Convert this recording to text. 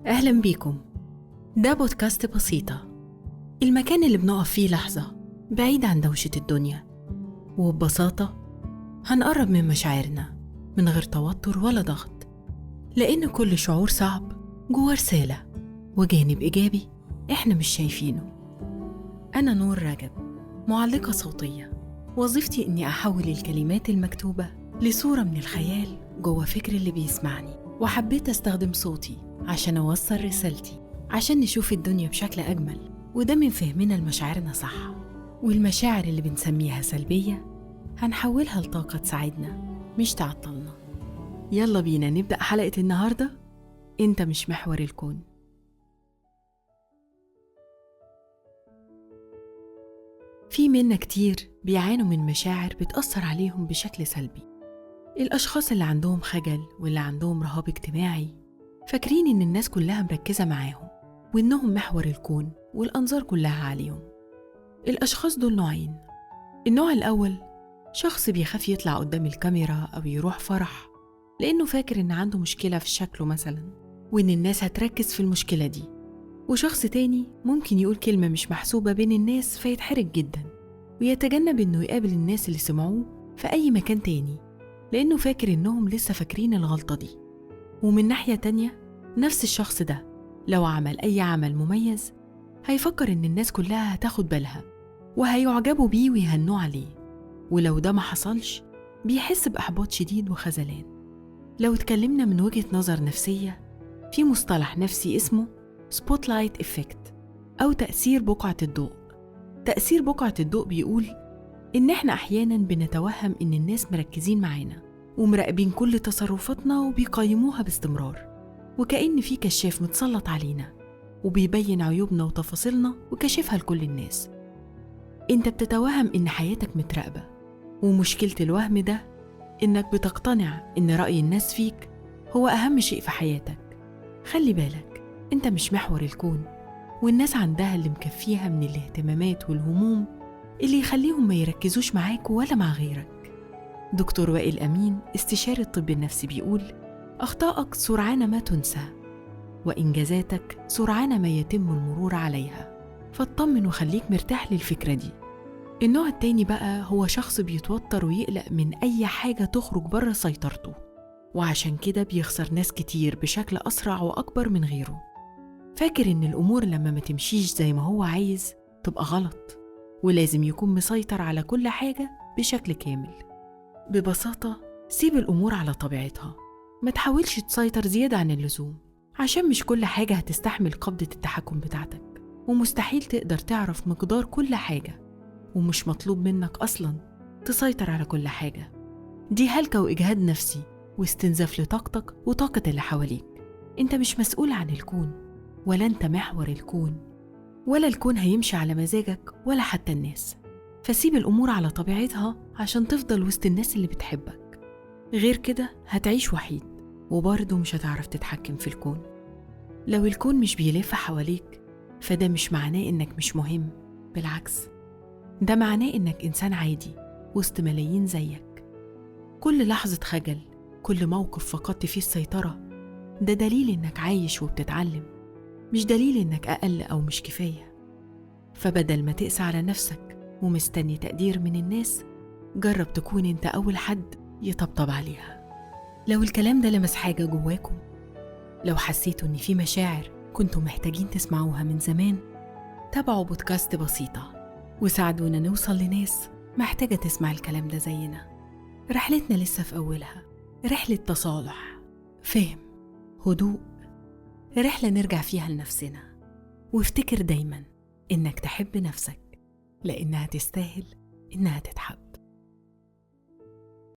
أهلا بيكم. ده بودكاست بسيطة، المكان اللي بنقف فيه لحظة بعيد عن دوشة الدنيا، وببساطة هنقرب من مشاعرنا من غير توتر ولا ضغط، لأن كل شعور صعب جوه رسالة وجانب إيجابي إحنا مش شايفينه. أنا نور رجب، معلقة صوتية، وظيفتي إني أحول الكلمات المكتوبة لصورة من الخيال جوه فكر اللي بيسمعني، وحبيت أستخدم صوتي عشان أوصل رسالتي، عشان نشوف الدنيا بشكل أجمل، وده من فهمنا لمشاعرنا صح. والمشاعر اللي بنسميها سلبية هنحولها لطاقة تساعدنا مش تعطلنا. يلا بينا نبدأ حلقة النهاردة. أنت مش محور الكون. في منا كتير بيعانوا من مشاعر بتأثر عليهم بشكل سلبي. الأشخاص اللي عندهم خجل واللي عندهم رهاب اجتماعي فاكرين إن الناس كلها مركزة معاهم وإنهم محور الكون والأنظار كلها عليهم. الأشخاص دول نوعين. النوع الأول شخص بيخاف يطلع قدام الكاميرا أو يروح فرح لأنه فاكر إن عنده مشكلة في شكله مثلا، وإن الناس هتركز في المشكلة دي. وشخص تاني ممكن يقول كلمة مش محسوبة بين الناس فيتحرج جدا ويتجنب إنه يقابل الناس اللي سمعوه في أي مكان تاني لأنه فاكر إنهم لسه فاكرين الغلطة دي. ومن ناحية تانية نفس الشخص ده لو عمل أي عمل مميز هيفكر إن الناس كلها هتاخد بالها وهيعجبوا بيه ويهنوه عليه، ولو ده ما حصلش بيحس بإحباط شديد وخذلان. لو اتكلمنا من وجهة نظر نفسية، في مصطلح نفسي اسمه spotlight effect أو تأثير بقعة الضوء. تأثير بقعة الضوء بيقول إن إحنا أحياناً بنتوهم إن الناس مركزين معانا ومراقبين كل تصرفاتنا وبيقيموها باستمرار، وكأن في كشاف متسلط علينا وبيبين عيوبنا وتفاصيلنا وكشفها لكل الناس. أنت بتتوهم إن حياتك متراقبة، ومشكلة الوهم ده إنك بتقتنع إن رأي الناس فيك هو أهم شيء في حياتك. خلي بالك، أنت مش محور الكون، والناس عندها اللي مكفيها من الاهتمامات والهموم اللي يخليهم ما يركزوش معاك ولا مع غيرك. دكتور وائل أمين استشاري الطب النفسي بيقول أخطائك سرعان ما تنسى وإنجازاتك سرعان ما يتم المرور عليها، فاطمن وخليك مرتاح للفكرة دي. النوع التاني بقى هو شخص بيتوتر ويقلق من أي حاجة تخرج بره سيطرته، وعشان كده بيخسر ناس كتير بشكل أسرع وأكبر من غيره. فاكر إن الأمور لما ما تمشيش زي ما هو عايز تبقى غلط، ولازم يكون مسيطر على كل حاجة بشكل كامل. ببساطة سيب الأمور على طبيعتها، ما تحاولش تسيطر زيادة عن اللزوم، عشان مش كل حاجة هتستحمل قبضة التحكم بتاعتك، ومستحيل تقدر تعرف مقدار كل حاجة، ومش مطلوب منك أصلاً تسيطر على كل حاجة. دي هلكة وإجهاد نفسي واستنزاف لطاقتك وطاقة اللي حواليك. أنت مش مسؤول عن الكون، ولا أنت محور الكون، ولا الكون هيمشي على مزاجك ولا حتى الناس. فسيب الأمور على طبيعتها عشان تفضل وسط الناس اللي بتحبك. غير كده هتعيش وحيد وبرضه مش هتعرف تتحكم في الكون. لو الكون مش بيلف حواليك فده مش معناه إنك مش مهم، بالعكس ده معناه إنك إنسان عادي وسط ملايين زيك. كل لحظة خجل، كل موقف فقدت فيه السيطرة، ده دليل إنك عايش وبتتعلم، مش دليل إنك أقل أو مش كفاية. فبدل ما تقسى على نفسك ومستني تقدير من الناس، جرب تكون أنت أول حد يطبطب عليها. لو الكلام ده لمس حاجة جواكم، لو حسيتوا إن في مشاعر كنتوا محتاجين تسمعوها من زمان، تابعوا بودكاست بسيطة وساعدونا نوصل لناس محتاجة تسمع الكلام ده زينا. رحلتنا لسه في أولها، رحلة تصالح، فهم، هدوء، رحلة نرجع فيها لنفسنا. وافتكر دايما إنك تحب نفسك لأنها تستاهل إنها تتحب.